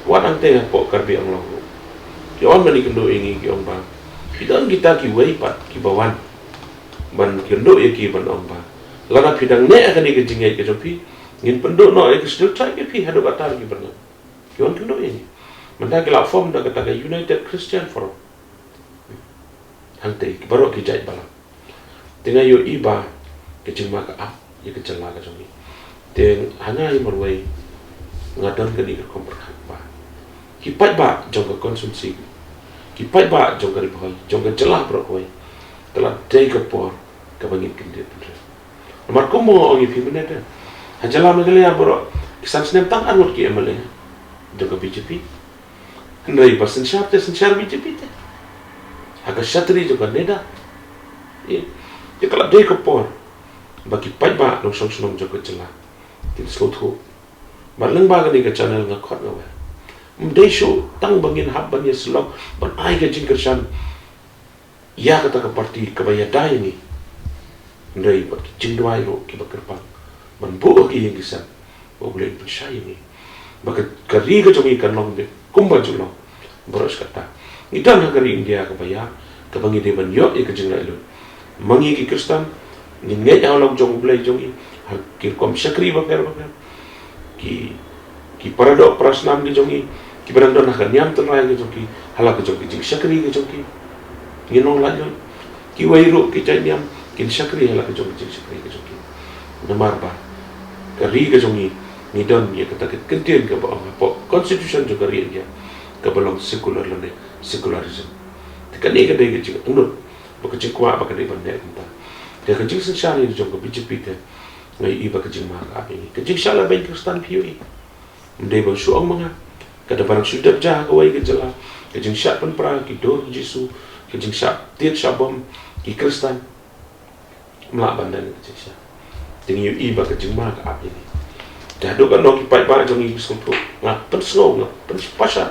Wat hangtei hapoh Karbi Anglong ruh ki wan ban ïakynduh ïa ngi, ki ong ba ki don kita kiwei pat kiba wan ban kynduh ïa ki ban ong ba lada phi dang neh ha kane ka jingngeit ka jong phi, ngin pynduh noh ïa ka Scheduled Tribe ïa phi haduh katta ki byrngem. Ki wan kynduh ïa ngi. Mynta ki la form da kata ka United Christian Forum. Hangtei ki baroh ki jait balang. Te nga ïohi ba ka jingma ka ap ïa ka jylla ka jong ngi. Te ha nga hi marwei nga don kane ka rukom pyrkhat ba ki paidbah jong ka constituency, ki paidbah jong ka Ri Bhoi, jong ka jylla baroh kawei, ka la dei ka por kaba ngin kyndit bynriew. Namar kumba nga ong ïa phi mynne te, ha jylla Meghalaya baroh ki san snem tang arngut ki M L A jong ka B J P. Hynrei ba synshar te synshar B J P te ha ka shatri jong ka NEDA. Ïa, ïa ka la dei ka por ba ki paidbah nongshong shnong jong ka jylla kin sngewthuh. Bad lyngba kane ka channel nga khot nga wer, ym dei shuh tang ba ngin hap ban ïasyllok ban ai ka jingkyrshan ïa kata ka party kaba ïada ïa ngi. Hynrei bad ki jingduwai ruh kiba kyrpang ban buh ha ki ïing ki sem ba U Blei un pynshai ïa ngi, ba ka, ka ri ka jong ngi kan long beit kumba ju long baroh shi katta. Ngi don ha ka ri India kaba ïar, kaba ngi dei ban ïoh ïa ka jinglaitluid. Ma ngi ki Khristan, ngin ngeit ha u lok jong U Blei jong ngi, ki rukom shakri bapher bapher. Ki, ki paradoh parasnam ki jong ngi, kiba dang don ha ka niam tynrai ki jong ki, ha la ka jong ki jingshakri ki jong ki. Ngin ong lait lait. Kiwei ruh ki jait niam, kin shakri ha la ka jong ki jingshakri ki jong ki. Namar ba ka ri ka jong ngi, ngi don ïa kata ka kyntien kaba ong hapoh Constitution jong ka ri India, kaba long secular lane secularism. Te kane ka dei ka jingangnud bad ka jingkwah ba ka dei ban leh kumta. Te ka jingsynshar ïa jong ka B J P te, nga ïohi ba ka jingma ka ap ïa ngi. Ka jingshah lehbeiñ Khristan phi ïohi. Ym dei ban shu ong ma nga. Ka dei ban shu dep ja ha kawei ka jylla. Ka jingshah pynpra ki dur ki Jisu, ka jingshah tied shah bom ki Khristan. Ym lah ban don ka jingshah. Te ngi ïohi ba ka jingma ka ap ïa ngi. Te haduh katno ki paidbah jong ngi ki sngewthuh. Nga pynsngew, nga pynpasha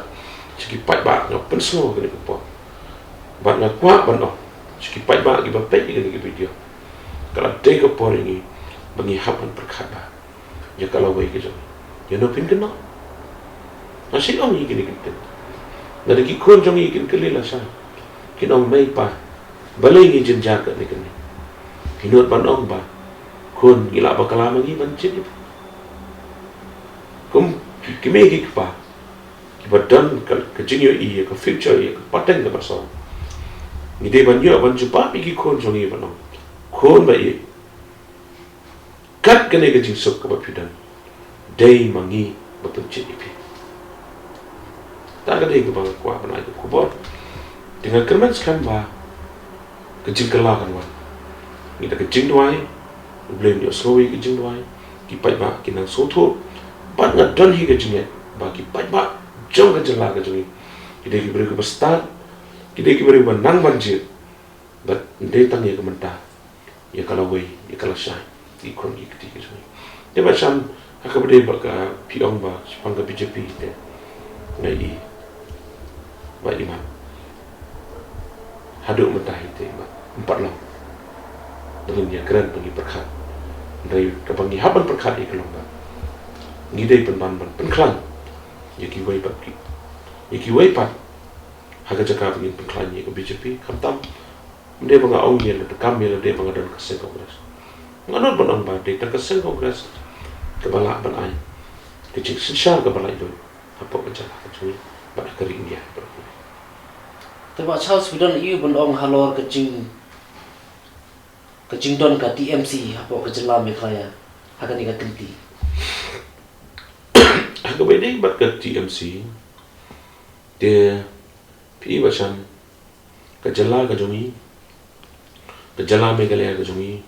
sha ki paidbah, nga pynsngew kane ka por. Bad nga kwah ban ong sha ki paidbah kiba peit ïa kane ka video, ka la dei ka por ïa ngi ba ngi hap ban pyrkhat ba ïa ka lawei ka jong ngi, ïa no phin kynnoh. Nga shu ong ïa kine ki ktien. Lada ki khun jong ngi kin kylli lashai, kin ong, "Mei pa, balei ngi jynjar kane kane?" Phi nud ban ong ba, "Khun, ngi lah ba kylla ma ngi ban jied ïa phi." Kum ki kmie ki kpa kiba don ka, ka jingïohi ïa ka future, ïa ka pateng kaba song, ngi dei ban ïoh ban jubab ïa ki khun jong ngi ban ong, "Khun ba ïeit, kat kane ka jingsuk kaba phi don, dei ma ngi ba pynjied ïa phi." Kata ka dei kaba nga kwah ban ai ka khubor. Te nga kyrmen skhem ba ka jingkylla kan wan. Ngi da ka jingduwai, U Blei un ïohsngew ïa ka jingduwai. Ki paidbah ki nang sngewthuh. Bad nga don hi ka jingngeit ba ki paidbah jong ka jylla ka jong ngi, ki dei ki briew kiba stad, ki dei ki briew ba nang ban jied. Bad ym dei tang ïa ka mynta, ïa ka lawei, ïa ka lashai, ki khun ki kti ki jong ngi. Te Bah Sham, ha kaba dei ba ka phi ong ba shaphang ka B J P te, nga ïohi ba i mat haduh mynta hi te i mat ym pat long ba ngin ïakren ba ngi pyrkhat. Hynrei kaba ngi hap ban pyrkhat ïa ka long ba ngi dei pynban ban pynkhlaiñ ïa kiwei pat ki, ïa kiwei pat ha ka jaka ba ngin pynkhlaiñ ïa ka B J P. Khamtam ym dei ba nga ong ïa lade, kam ïa lade ba nga don ka seng Congress. Nga nud ban ong ba dei tang ka seng Congress kaba lah ban ai ka jingsynshar kaba laitluid hapoh ka jylla ka jong ngi bad ha ka ri India baroh kawei. Te Bah Charles, phi don aïu ban ong halor ka jing, ka jingdon ka T M C hapoh ka jylla Meghalaya ha kane ka kynti? Ha kaba ïadei bad ka T M C, te phi i Bah Sham, ka jylla ka jong ngi, ka jylla Meghalaya ka jong ngi,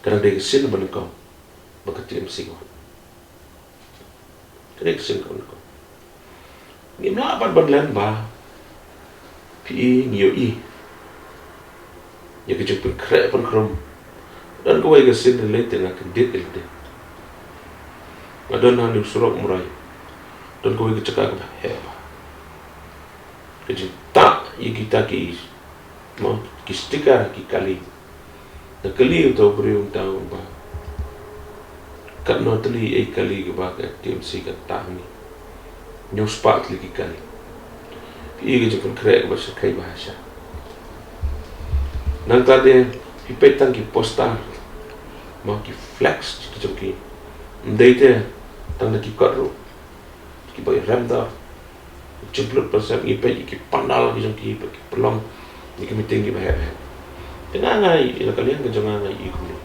ka dang dei ka sien ba nyngkong ba ka T M C ka wan. Ka dei ka sien kaba nyngkong. Ngim lah pat ban len ba phi i, ngi ïohi ïa ka jingpynkhreh pynkhrum. Don kawei ka sien lei lei te nga kyndit ïa lade. Nga don hangne surok Umrai. Don kawei ka jaka kaba heh ba ka jingtah ïa kita ki, mo, ki sticker ki kali. Nga kylli uta u briew, uta u ba, katno tylli ei kali kaba ka T M C ka tah hangne? Hynñiew spah tylli ki kali. Phi i ka jingpynkhreh kaba shyrkhei ba hasha. Nangta de phi peit tang ki poster, mo, ki flex ki jong ki. Ym dei te tang da ki kot ruh, kiba rem da jingpynlut pynsem, ngi peit ïa ki pandal ki jong ki, ki pynlong ïa ki meeting kiba heh heh. Te nga nga ïa la ka liang ka jong nga nga ïohi kumne.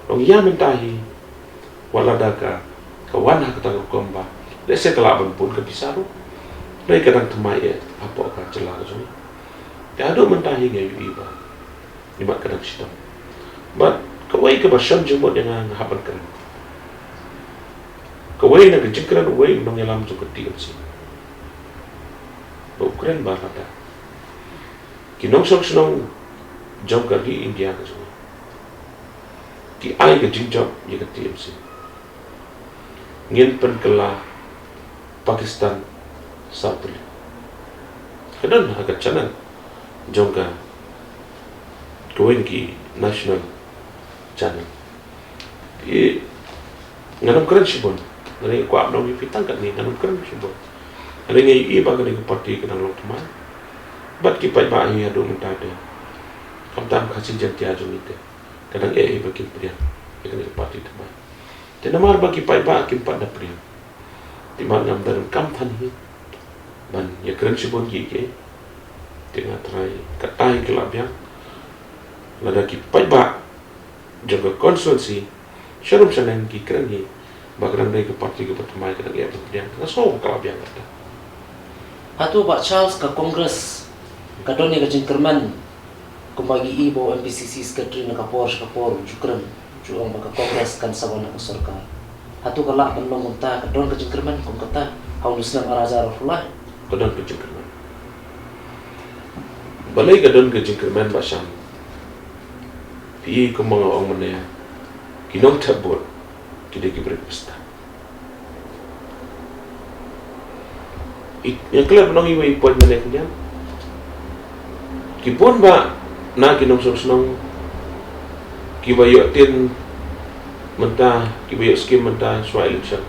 Long ïa mynta hi, wat lada ka, ka wan ha kata ka rukom ba lehse ka lah ban bun ka pisa ruh, hynrei ka dang thymmai eh hapoh ka jylla ka jong ngi. Te haduh mynta hi nga ïohi ba imat ka dang shitom. Bad kawei kaba shon jingmut ïa nga, nga hap ban kren. Kawei na ka jingkren uwei u nongïalam jong ka T M C, ba u kren ba lada ki nongshong shnong jong ka ri India ka jong ngi ki ai ka jingjop ïa ka T M C, ngin pynkylla Pakistan saw tylli. Ka don ha ka channel jong ka, kawei na ki national channel. Phi, ngan ym kren shibun. Nga kwah ban ong ïa phi tang katne, ngan ym kren shibun. Hynrei nga ïohi ba kane ka party ka dang long thymmai. Bad ki paidbah hi haduh mynta te, khamtam Khasi Jaiñtia jong ngi te, ka dang eh hi ba kin pdiang. Ïa kane ka party thymmai. Te namar ba ki paidbah kim pat da pdiang, te ma ngam da donkam than hi ban ïakren shibun ki ki. Te nga trai katai ka la biang. Lada ki paidbah jong ka constituency sharum shaneng ki kren hi ba ka dang dei ka party kaba thymmai, ka dang ïa pdiang, nga sngew ka la biang kata. Hato Bah Charles, ka Congress ka don ïa ka jingkyrmen kumba ngi i ba u M P C C secretary na ka por sha ka por u ju kren, u ju ong ba ka Congress kan sa wan ha ka sorkar? Hato ka lah ban long kumta, ka don ka jingkyrmen kum kata ha une u snem ar hajar arphew lai? Ka don ka jingkyrmen. Balei ka don ka jingkyrmen Bah Shan? Phi i kumba nga ong mynne, ki nongthep vote ki dei ki briew ba stad. Nga klet ban ong iwei i point mynne khyndiat. Ki bun bah na ki nongshong shnong kiba ïoh tin mynta, kiba ïoh skim mynta shuwa election,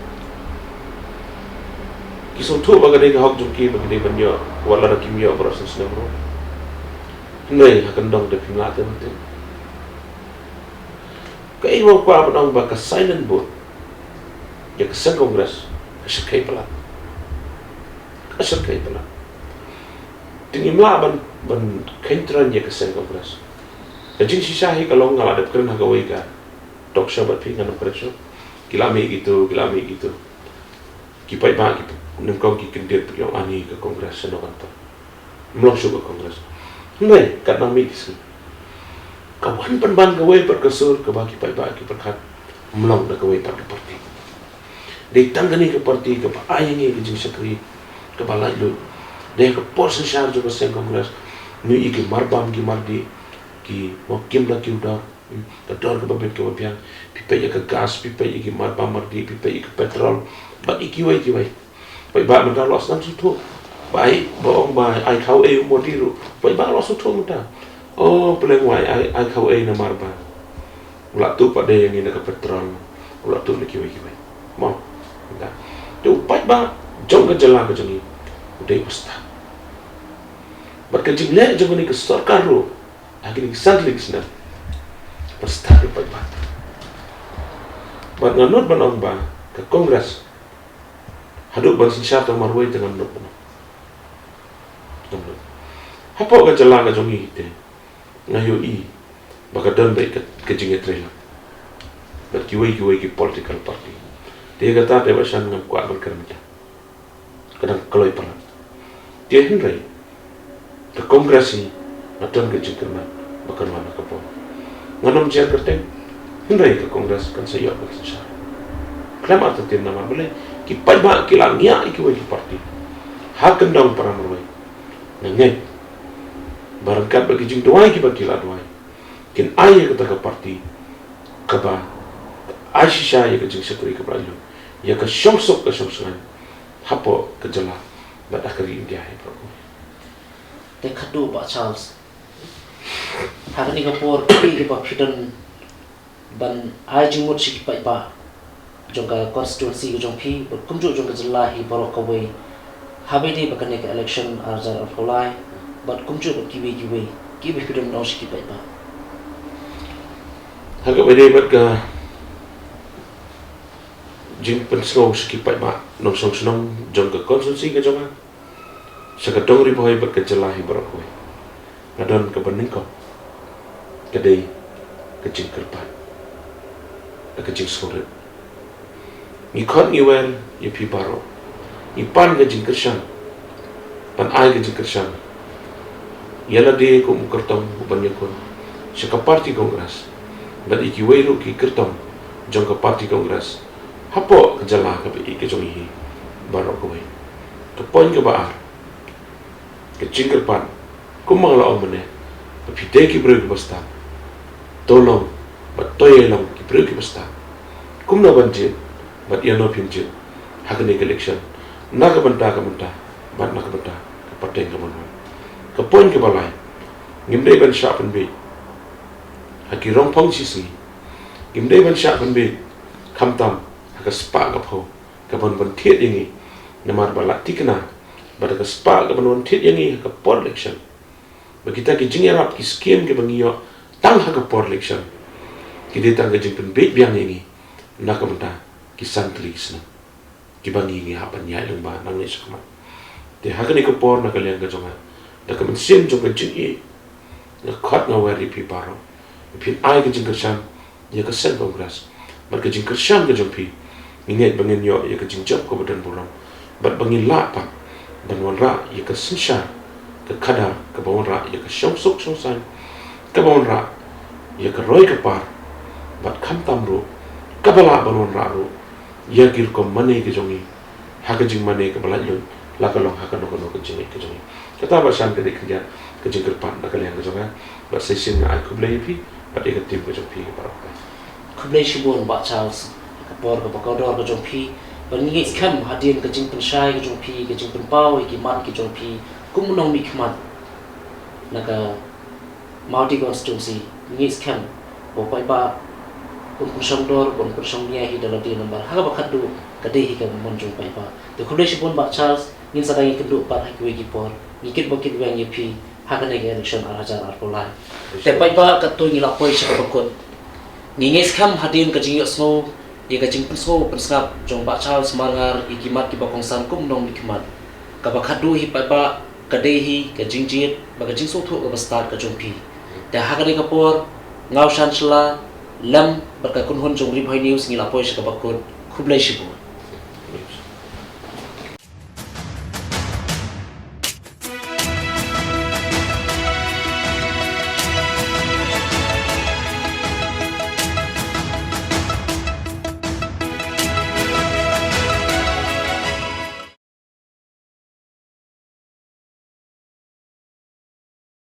ki sngewthuh ba ka dei ka hok jong ki ba ki dei ban ïoh, wat lada kim ïoh baroh snem ruh. Hynrei ha kyndong te phim lah te mynta. Kaei ba kwah ban ong ba ka silent vote ïa ka seng Congress ka shyrkhei palat. Ka shyrkhei palat. Te ngim lah ban, ban kheiñ tren ïa ka seng Congress. Ka jingshisha hi ka long, nga la dep kren ha kawei ka talk show bad phi, ngan ym kren shuh. Ki la mih kito, ki la mih kito. Ki paidbah ki nyngkong ki kyndit, ki ong ani ka Congress shano kan pan. Ym long shuh ka Congress. Hynrei katba nang mih ki sngi, ka wan pynban kawei pat ka sur kaba ki paidbah ki pyrkhat, ym long da kawei pat ka party. Dei tang kane ka party kaba ai ïa ngi ka jingshakri kaba laitluid. Dei ka por synshar jong ka seng Congress, ngi ïohi ki marbam ki mardih, ki mawkim da ki u dor, ka dor kaba bit kaba biang. Phi peit ïa ka gas, phi peit ïa ki marbam mardih, phi peit ïa ka petrol bad ïa kiwei kiwei. Paidbah mynta la sdang sngewthuh. Ba ai, ba ong ba ai khaw ei u Modi ruh, paidbah la sngewthuh mynta. O pleng, wai ai, ai khaw ei namar ba u la tuh pat de ïa ngi na ka petrol, u la tuh na kiwei kiwei. Mo, mynta te u paidbah jong ka jylla ka jong ngi u dei ba stad. Bad ka jingleh jong kane ka sorkar ruh ha kine ki san tylli ki snem, ba stad ïa u paidbah. Bad nga nud ban ong ba ka Congress haduh ban synshar tang marwei te ngan nud ban ong. Hapoh ka jylla ka jong ngi te nga ïohi ba ka don beit ka, ka jingïatreilang bad kiwei kiwei ki political party. Te kata te Bah Shan ngam kwah ban kren mynta. Ka dang kloi palat. Te hynrei ka Congress hi nga don ka jingkyrmen ba kan wan ha ka por. Ngan ym jia kyrteng, hynrei ka Congress kan sa ïoh ban synshar. Khlem artatien namar balei? Ki paidbah ki la ngiah ïa kiwei ki party ha kyndong para marwei. Nga ngeit ba ryngkat bad ki jingduwai kiba ki la duwai, kin ai ïa kata ka party kaba ai shisha ïa ka jingshakri kaba laitluid, ïa ka shongsuk ka shongsngain hapoh ka jylla bad ha ka ri India hi baroh. Te khatduh Bah Charles, ha kane ka por kaei kaba phi don ban ai jingmut sha ki paidbah jong ka constituency ka jong phi bad kumjuh jong ka jylla hi baroh kawei, haba ïadei bad kane ka election ar hajar arphew lai bad kumjuh bad kiwei kiwei, kiba phi don ban ong sha ki paidbah? Ha kaba ïadei bad ka jingpynsngew sha ki paidbah nongshong shnong jong ka constituency ka jong nga, sha ka dong Ri Bhoi bad ka jylla hi baroh kawei, nga don kaba nyngkong, ka dei ka jingkyrpad, ka jingsngewrit. Ngi khot ngi wer ïa phi baroh, ngi pan ka jingkyrshan, pan ai ka jingkyrshan ïa lade kum u kyrtong uban ïakhun sha ka party Congress bad ïa kiwei ruh ki kyrtong jong ka party Congress hapoh ka jylla kaba ïeit ka jong ngi hi baroh kawei. Ka point kaba ar, ka jingkyrpad, kumba nga la ong mynne, ba phi dei ki briew kiba stad, to long bad to ïai long ki briew kiba stad. Kumno ban jied bad ïano phin jied ha kane ka election, na ka bynta ka bynta bad na ka bynta ka pateng ka ban wan. Ka point kaba lai, ngim dei ban shah pynbiej ha ki rongphong shisngi. Ngim dei ban shah pynbiej khamtam ha ka spah ka phew ka ban wan thied ïa ngi, namar ba la thikna ba da ka spah ka ban wan thied ïa ngi ha ka por election, ba kita ki jingïarap ki skim kiba ngi ïoh tang ha ka por election, Ki dei tang ka jingpynbeit biang ïa ngi na ka bynta ki san tylli ki snem kiba ngi ngi hap ban ïaid lyngba nangne shakhmat. Te ha kane ka por na ka liang ka jong nga, da ka mynsiem jong ka jingïeit, nga khot nga wer ïa phi baroh, phin ai ka jingkyrshan ïa ka seng Congress. Bad ka jingkyrshan ka jong phi, ngi ngeit ba ngin ïoh ïa ka jingjop kaba don burom, bad ba ngin lah pat ban wanrah ïa ka synshar, ka khadar kaba wanrah ïa ka shongsuk shongsaiñ, kaba wanrah ïa ka roi ka par, bad khamtam ruh kaba lah ban wanrah ruh ïa ki rukom mane ka jong ngi ha ka jingmane kaba laitluid, la ka long ha kano kano ka jingngeit ka jong ngi. Kata ba shan ka dei khyndiat ka jingkyrpad na ka liang ka jong nga, bad sa shisien nga ai khublei ïa phi bad ïa ka team ka jong phi baroh. Khublei shibun Bah Charles, ka por kaba kordor ka jong phi, bad ngi ngeit skhem hadien ka jingpynshai ka jong phi, ka jingpynpaw ïa ki mat ki jong phi kum u nongmihkhmat na ka Mawdi constituency, ngi ngeit skhem ba u paidbah un pynshong dor, un pynshong nia hi da lade namar ha kaba khatduh ka dei hi ka mon jong u paidbah. Te khublei shibun Bah Charles, ngin sa dang ïakynduh pat ha kiwei ki por, ngi kit ba kit weng ïa phi ha kane ka election ar hajar arphew lai. Te paidbah, katto ngi la poi sha kaba kut. Ngi ngeit skhem hadien ka jingïohsngew ïa ka jingpynsngew pynsngap jong Bah Charles Marngar ïa ki mat kiba kongsan kum u nongmihkhmat, kaba khatduh hi paidbah ka dei hi ka jingjied bad ka jingsngewthuh kaba stad ka jong phi. Te ha kane ka por, nga u Shan Shylla lem bad ka kynhun jong Ri Bhoi News ngi la poi sha kaba kut. Khublei shibun.